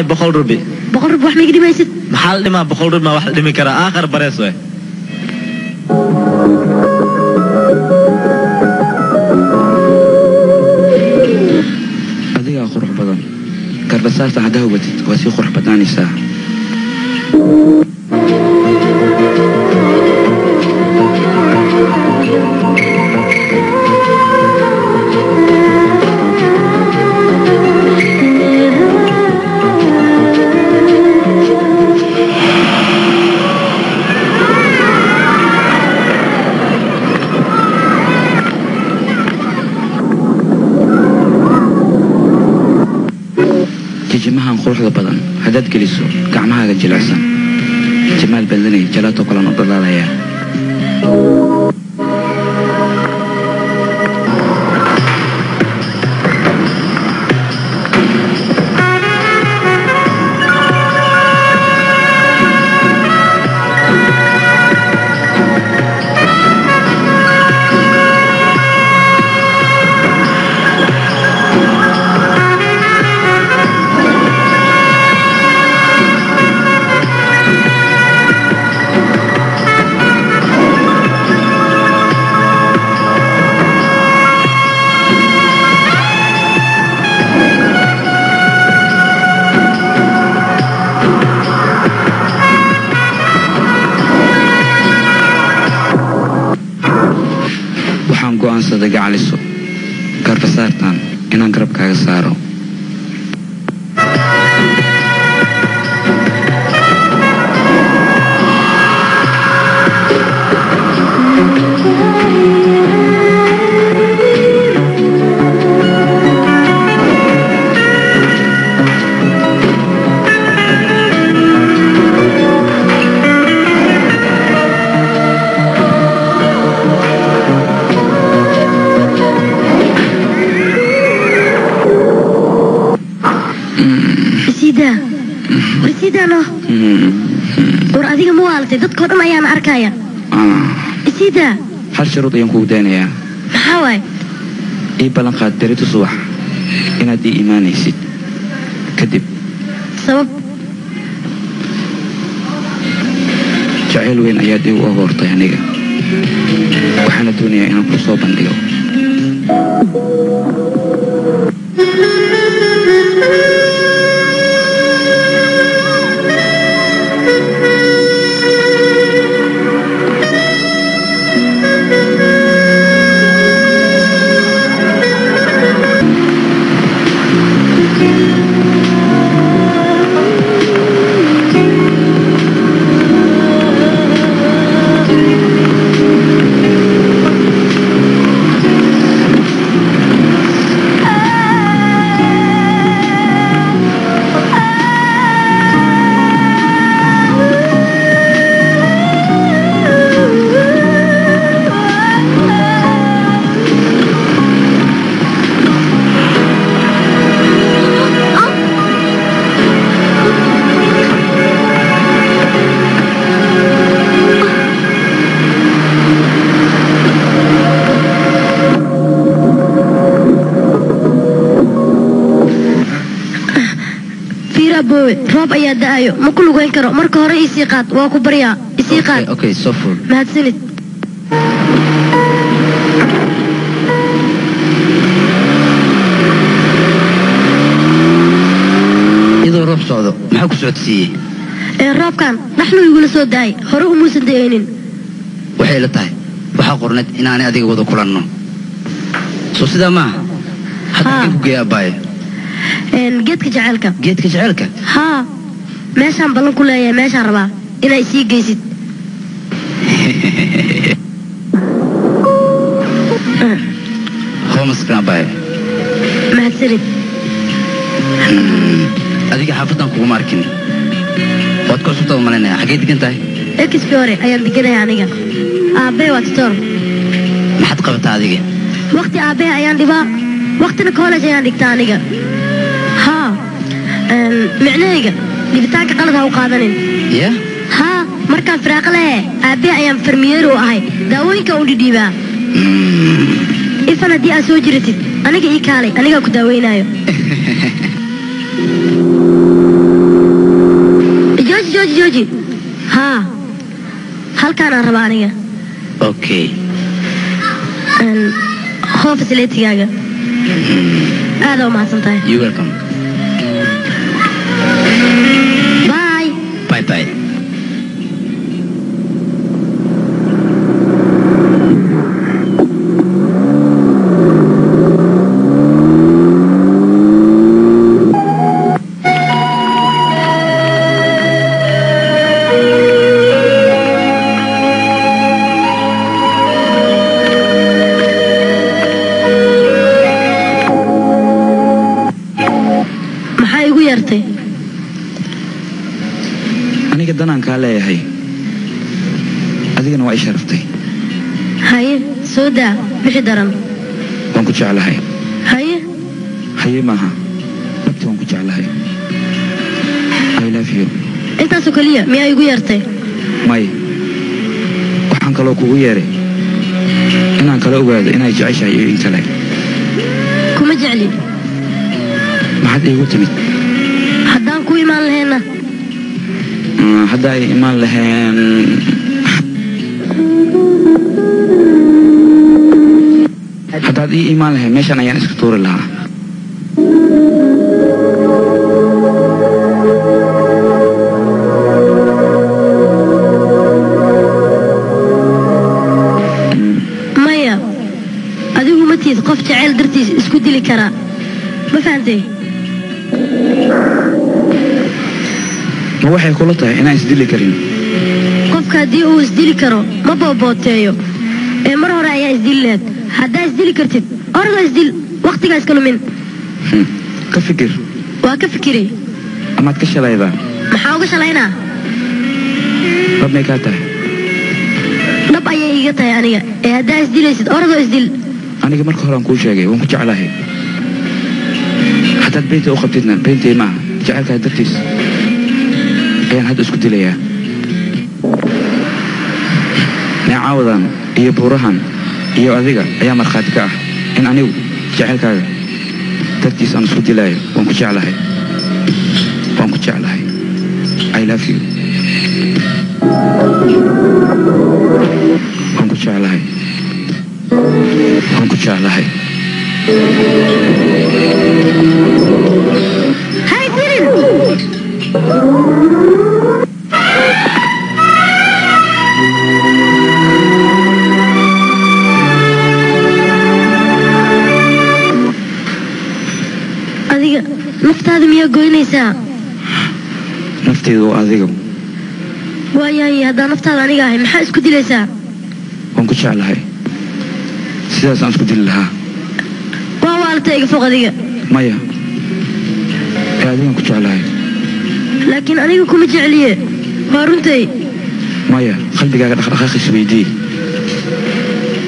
bixinay 100 rubi. 100 rubi wax ma iga dhimaysid? Maxaa la dhimaa 100 rubi ma wax la dhimi karaa? Aakhir barees wey. Adigaa qurux badan. Garbasaarta haddaa hubatid waa sii qurux badnaanaysaa. Jijimahan quruxda badan haddaad geliso gacmahaaga jilicsan jamaal badanay jalaato kalan u dhalaalaya. Waxaan go'aansaday gacaliso garbasaartan inaan garabkaaga saaro. Isiidaa. War isiidaa no. War adiga ma waalatay, dadkoo dhan ayaana arkaya. Isiidaa. Hal shuruud ayaan kugu daynayaa. Maxaa waaye? Ii ballan qaad berrito subax inaad ii imaanaysid. Kadib Sabab? Jacayl weyn ayaad iigu abuurtay aniga. Waxaana doonayaa inaan kuu soo bandhigo. Roob ayaa da'ayo, ma ku lugeyn karo. Marka hore isii qaad, waa ku baryaa, isii qaad. Okay, soo fuul. Mahadsanid. Iyadoo roob socdo, maxaa ku socodsiiyey? Ee roobkan dhaxnu igula soo daay, hore umuusan da'aynin. Waxay la tahay waxaa qorneed inaanay adiga wada kulanno. Soo sidaa maaha? Hadda Haa. halkeen ku geeya abbaaye? Geedka jaceylka. Geedka jaceylka? Haa, meeshaan ballan ku leeyahay, meeshaan rabaa inaa isii geysid. Hoomaskan abbaaye. Mahadsanid. Adiga xaafaddan kuguma arkin. Waad ku cusubtaad umalaynaya. Xaggee degan tahay? Exfiore ayaan deganahay aniga. Aabbee waa tutor. Maxaad qabataa adiga? Waqti aabbee ayaan dhibaa, waqtina college ayaan dhigtaa aniga. Haa, micnahayga dhibitaanka qalad ha u qaadanin. Ya? Haa, markaan firaaqo lehe aabbee ayaan farmiyeer u ahay, daawooyinka u dhidhiibaa. Ifan haddii aad soo jiratid aniga ii kaalay, anigaa ku daaweynaayo. Bas jooji jooji. Haa, halkaanaan rabaa aniga. Okay. Hoo fasileetigaaga. Aada u mahadsan tahay. You welcome. Bye. Bye bye. Aniga danaan kaa leeyahay, adigana waa i sharaftay. Haye, soo daa bixi daran. Waan ku jeclahay. Haye. Haye maaha, dhabti waan ku jeclahay. I love you. Intaasoo keliya miyaa igu yeertay? May, waxaan kaloo kugu yeeray inaan kala ogaado inay jeceshahay iyo in kale. Kuma jecli. Maxaad iigu timid? Haddaan ku imaan lahayna. Hadda ay imaan laheen. Haddaad ii imaan lahayn meeshan ayaan iska tuuri lahaa. Maya, adigu ma tiid qof jacayl dartiis isku dili karaa, ma fahantay? Ma waxay kula tahay inaan isdili karin? Qofka haddii uu isdili karo ma boobooteeyo, ee mar hore ayaa isdili lahayd. Haddaa isdili kartid orodoo isdil, wakhtigaa iska lumin. Ka fikir. Waa ka fikiray. Amaad ka shalaydaa? Maxaa uga shalaynaa? Dhab may kaa tahay? Dhab ayay iiga tahay aniga, ee haddaa isdilaysid orodoo isdil. Aniga marka hore aan kuu sheegay waan ku jeclahay. Haddaad beenta u qabtidna beentay maaha, jacaylkaa dartiis ayaan hadda isku dilayaa. Neecaawadan iyo buurahan iyo adiga ayaa markhaati ka ah in anigu jacaylkaaga dartiis aan isku dilaayo. Waan ku jeclahay, waan ku jeclahay. I love you. Waan ku jeclahay, waan ku jeclahay. Hay dilin. Adiga naftaada miyaa goynaysaa? Nafteydu waa adiga. Waayahay, haddaan naftaada aniga ahay maxaa isku dilaysaa? Waan ku jeclahay, sidaasaan isku dili lahaa. Waa waalata, iga foq adiga. Maya, ee adigaan ku jeclahay. Laakiin aniga kuma jecliye, waa runtay. Maya, qalbigaaga dhaqdhaqaaqiis weydii,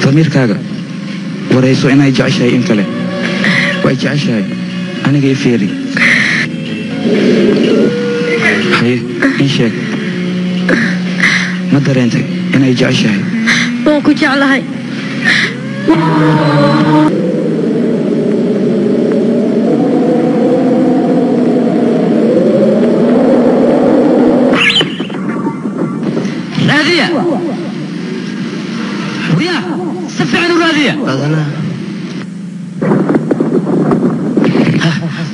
damiirkaaga warayso inay jeceshahay in kale. Way jeceshahay aniga, i fiiri. Haye, ii sheeg, ma dareentay inay jeceshahay? Waan ku jeclahay. Raadiya, waryaa, si fiican u raadiya.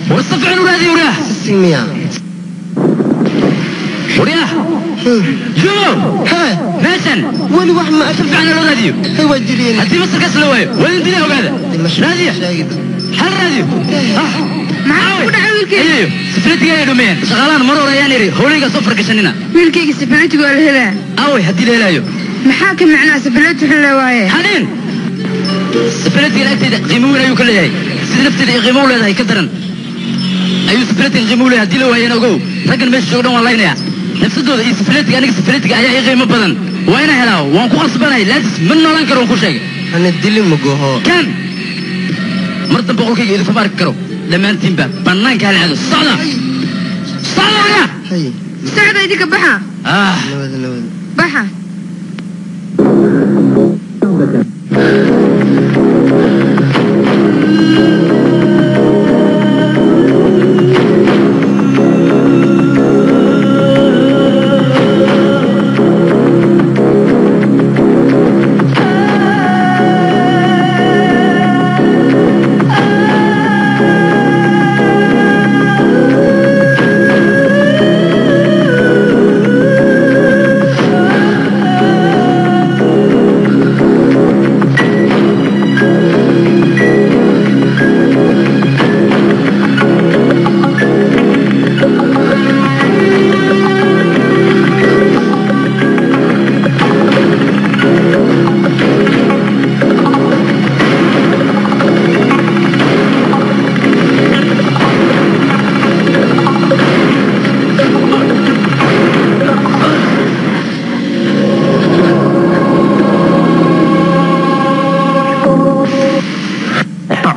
War si fiican u raadiya, waryaa. Miya? Waryaa jumo, meeshan weli wax ma si fiican loo raadiyo. Waa jireen. Haddii masarkaas la waayo waa idin dilay, ogaada. Raadiya, hal raadiyo. Maxaa ku dhacay wiilkayga? Ayayo, sifilatiga ayay dhumeen shaqaalahan. Mar hore ayaan idhi howlayga soo fargashanina. Wiilkayga sifilatiga waa la helaa. Awey haddii la helaayo? Maxaa ka macnaa sifilati xun la waaye? Xaniin, sifilatigan agtayda qiimo weyn ayuu ka leeyahay. Sida nafteeda ay qiimo u leedahay ka daran ayuu sifilatigan qiimo u leeyahay. Haddii la waayana ogow, raggan meesha jooga dhan waan laynayaa nafsadooda iyo sifilatiga. Aniga sifilatiga ayaa ii qiimo badan, waa inaan helaa, waan ku qasbanay. Laatis ma noolaan karo, waan ku sheegay. Hana dili magoho. Kan mar dambe qolkayga idinkuma arki karo dhammaantiinba. Bannaanka hala aado. Socda, socda, waryaa. Hay. Socda idinka, baxa. Ah. Nabad, nabad. Baxa.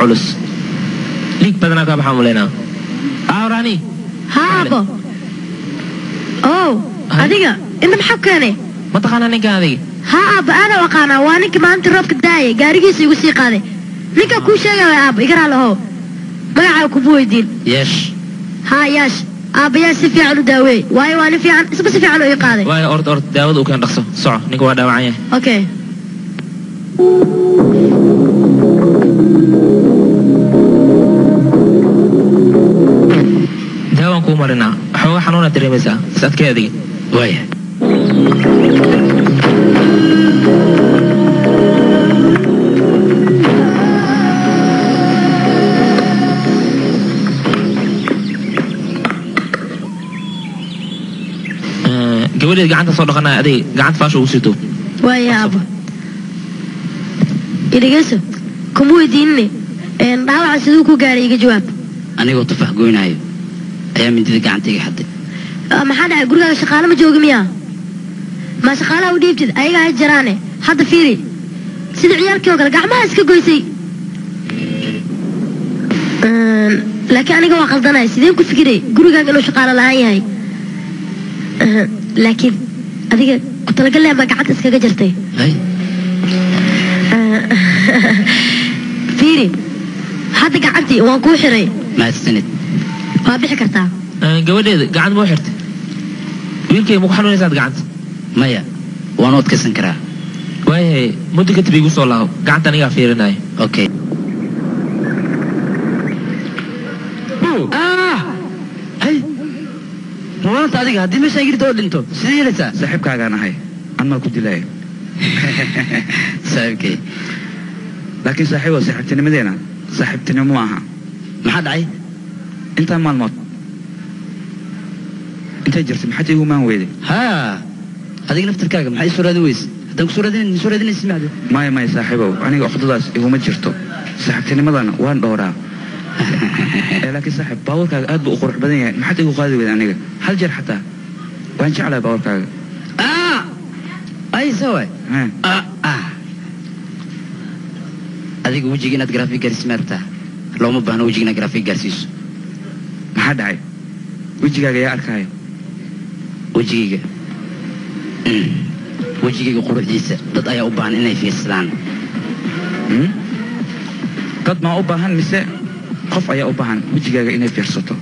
culus dhiig badanaa kaa baxaan maleynaa awrani haa aabo ow adiga inta maxaa ku keenay ma taqaanaa ninkan adiga haa aabba aada u aqaanaa waa ninka maalinta roobka daayay gaarigiisa igu sii qaaday ninka kuu sheegaya aabba iga raali ahow magacaa kubu weydiin yeesh haa yaash aabba yaash si fiican u daaweey waayo waa nin fiican isba si fiican u ii qaaday waayo ord ord daawada u keen dhaqso soco ninka waa dhaawacan yahay okay daawaan kuu marinaa xooga xanuunaad dareemaysaa is adkee adiga waaya gabadheed gacanta soo dhaqanaya adiga gacanta faasha ugu sii duub waaya aabbo idhegeyso kuma weydiinine dhaawaca siduu ku gaaray iga jawaab anigoo tufax goynaayo ayaa mindida gacanta iga xaday maxaa dhacay gurigaaga shaqaale ma joogi miyaa ma shaqaalaha u dhiibtid ayagaa ha jaraane hadda fiiri sida ciyaalkii oo kale gacmaha iska goysay laakiin aniga waa qaldanaya sideen ku fikiray gurigaaga inuu shaqaale la'aan yahay laakiin adiga ku talagal baa gacanta iskaga jartay fiiri hadda gacantii waan kuu xiray mahadsanid waa bixi kartaa gabadheeda gacant ma u xirtay wiilkay ma ku xanuunaysaad gacanta maya waan u adkaysan karaa waayahay muddo kadib igu soo laabo gacanta anigaa fiirinaayo okay hay maanta adiga haddii meeshaan girta oo dhinto sidee yeelaysaa saaxiibkaagaan ahay anmaa ku dilaayo saaxiibkay laakiin saaxiibo saaxiibtinimadeena saaxiibtinimo ma aha maxaa dhacay intaa maalmood intay jirtay maxaad iigu maan weyday haa adiga naftarkaaga maxaa isoo raadin weyse haddaan kusoo raadinayn isoo raadinaysa maade maya maya saaxiibow aniga uqdadaas iguma jirto saaxiibtinimadana waan dhowraa laakiin saaxiib baabuurkaaga aad buu u qurux badan yahay maxaad igu qaadi weyday aniga hal jeer xataa waan jeclahay baabuurkaaga ay sawa adiga wejiga inaad graafic gaarsiis ma rabtaa looma baahno wejiga inaad graafic gaarsiiso maxaa dhacay wejigaaga yaa arkaayo wejigayga wejigayga quruxdiisa dad ayaa u baahan inay fiirsadaan dad maa u baahan mise qof ayaa u baahan wejigaaga inay fiirsato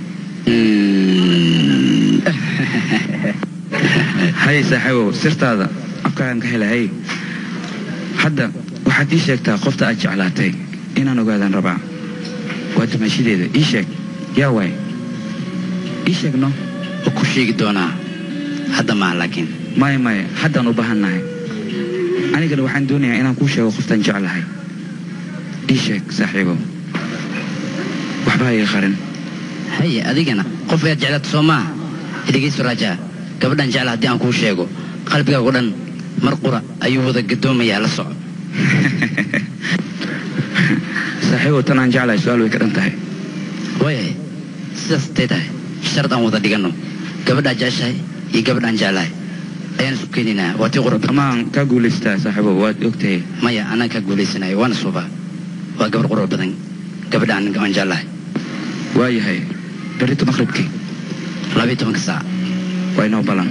hay saaxiibow sirtaada afkaagaan ka helay hay hadda waxaad ii sheegtaa qofta aad jeclaatay inaan ogaadaan rabaa waa dumaashadeeda ii sheeg yaa waay ii sheegno oo ku sheegi doonaa hadda maaha laakiin maya maya haddaan u baahannahay anigana waxaan doonayaa inaan kuu sheego qoftaan jeclahay ii sheeg saaxiibow waxba ha iga qarin haye adigana qof ayaad jeclaato soo maaha idhegeyso raajaa gabadhan jecla haddii aan kuu sheego qalbigaago dhan mar qura ayuu wada gadoomayaa la soco saaxiibow tan aan jeclahay su-aal way ka dhan tahay waayahay sidaas intay tahay shard aan wada dhiganno gabadhaa jeceshahay iyo gabadhaan jeclahay ayaan isku keenaynaa waa tii qurux amaan kaa guulaystaa saaxiibow waad ogtahay maya anaan kaa guulaysanayo waana suubaa waa gabar qurux badan gabadha aan jeclahay waayahay berrito maqribkii 12 saac waa inoo balan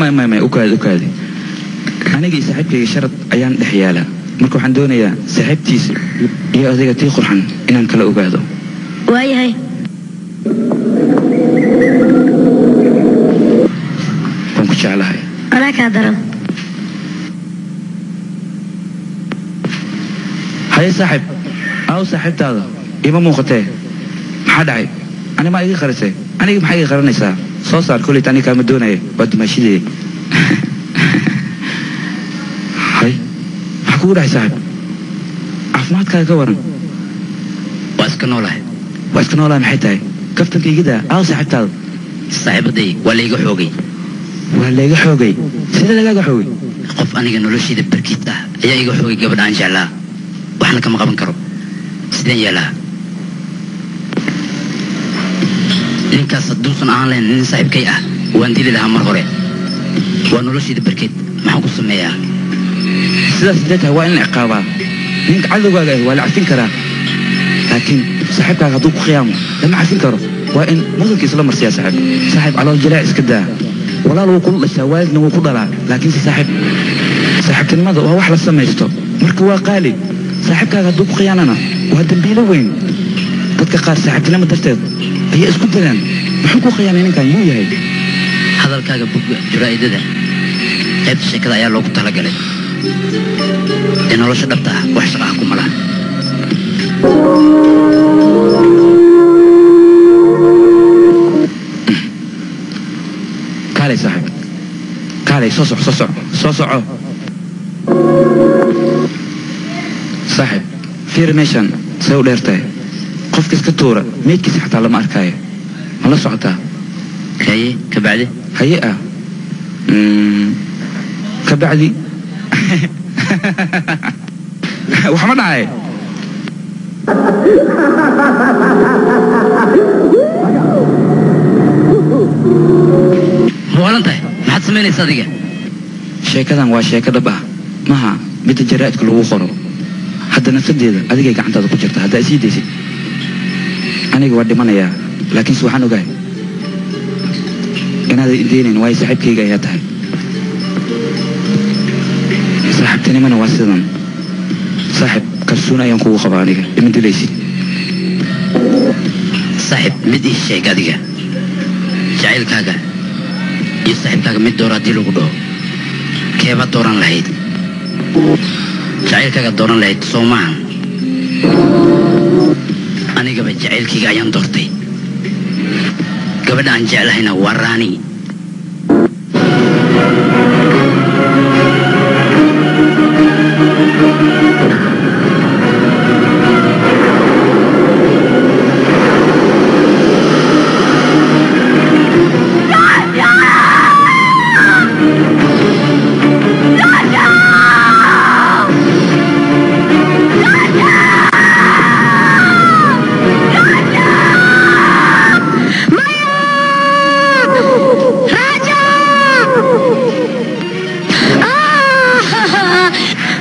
may may may ukaadi ukaadi aniga iyo saaxiibkayga sharad ayaan dhex yaalaa marka waxaan doonayaa saaxiibtiisa iyo adiga tii qurxan inaan kala ogaado waayahay waan ku jeclahay anaa kaa daran haye saaxiib aaw saaxiibtaada ima muuqatee maxaa dhacay ani maa iga qarisay aniga maxaa iga qaranaysaa soo saar koleyta aniga kaama doonaya waa dumaashidee hay maxaa kugu dhacay saaxiib af Caafimaadkaaga ka waran. Waa iska noolahay. Waa iska noolahay maxay tahay? Kaftanka igida aaw saaxiibtaada. Saaxiibaday waa layga xoogay. Waa layga xoogay? Sidee lagaaga xoogay? Qof aniga noloshayda barkiis ah ayaa iga xoogay gabadha aan jeclaa. Waxna kama qaban karo. Sideen yeelaa? Ninkaas hadduusan ahaan lahayn nin saaxiibkay ah waan dili lahaa mar hore. Waa noloshayda barkeed, maxaan ku sameeyaa? Sidaas hadday tahay waa in la ciqaabaa. Ninka cadowgaaga ah waa la cafin karaa, laakiin saaxiibkaaga hadduu ku khiyaamo lama cafin karo. Waa in mudanka isla marsiyaa saaxiib. Saaxiib calool jileec iska daa. Walaal wuu kula dhashaa, waalidna wuu ku dhalaa, laakiinse saaxiib saaxiibtinimada waa wax la samaysto. Marka waa qaali. Saaxiibkaaga hadduu ku khiyaanana waa dambiilo weyn. Dadka qaar saaxiibtinimo darteed ayaa isku dilaan. Muxuu ku khiyaanay ninkan? Yuu yahay? Hadalkaaga bugga jaraa'idada qaybta sheekada ayaa loogu talagalay. Ee nolosha dhabta ah wax shaqa ah kuma laha. Kaalay saaxiib, kaalay, soo soco, soo soco, soo soco saaxiib. Fiiri meeshan say u dheer tahay. Qofka iska tuura meydkiisa xataa lama arkaayo. Ma la socotaa? Haye, kabacdi? Haye ah, kabacdi wax ma dhacay. Ma waalan tahay? Maxaad samaynaysaa adiga? Sheekadan waa sheeko dhab ah, maha midda jaraa'idka lagu qoro. Hadda nafsadeeda adigay gacantaada ku jirta. Haddaa isii daysid aniga waa dhimanayaa, laakiinse waxaan ogahay inaadan ideynayn, waayo saaxiibkayga ayaa tahay. Saaxiibtinimana waa sidan saaxiib. Kalsooni ayaan kugu qabaa, aniga ima dilaysid. Saaxiib, mid ii sheeg adiga. Jacaylkaaga iyo saaxiibkaaga mid doora haddii lagu dhaho, keebaad dooran lahayd? Jacaylkaaga dooran lahayd soo maahan? Anigaba jacaylkayga ayaan doortay. Gabadha aan jeclahayna waa Raani.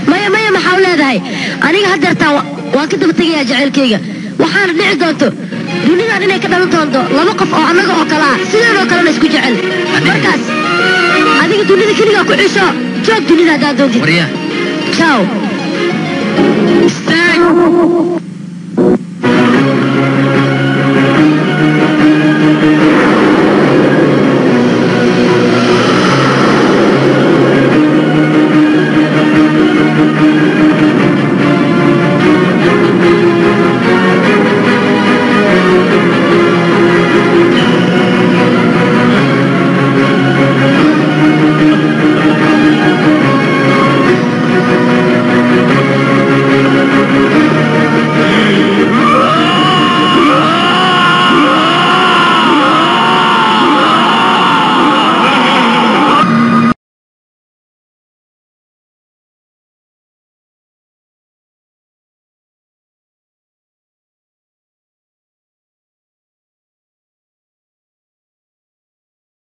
Maya, maya, maxaa u leedahay? Aniga haddeertaan waan ka daba tegayaa jacaylkayga. Waxaana dhici doonto dunidan inay ka dhalan doonto laba qof oo annaga oo kale ah, sideenoo kalena isku jecel. Markaas adiga dunida keligaa ku cisho. Joog dunida haddaad doontid. Warya. Ciao. Istaag.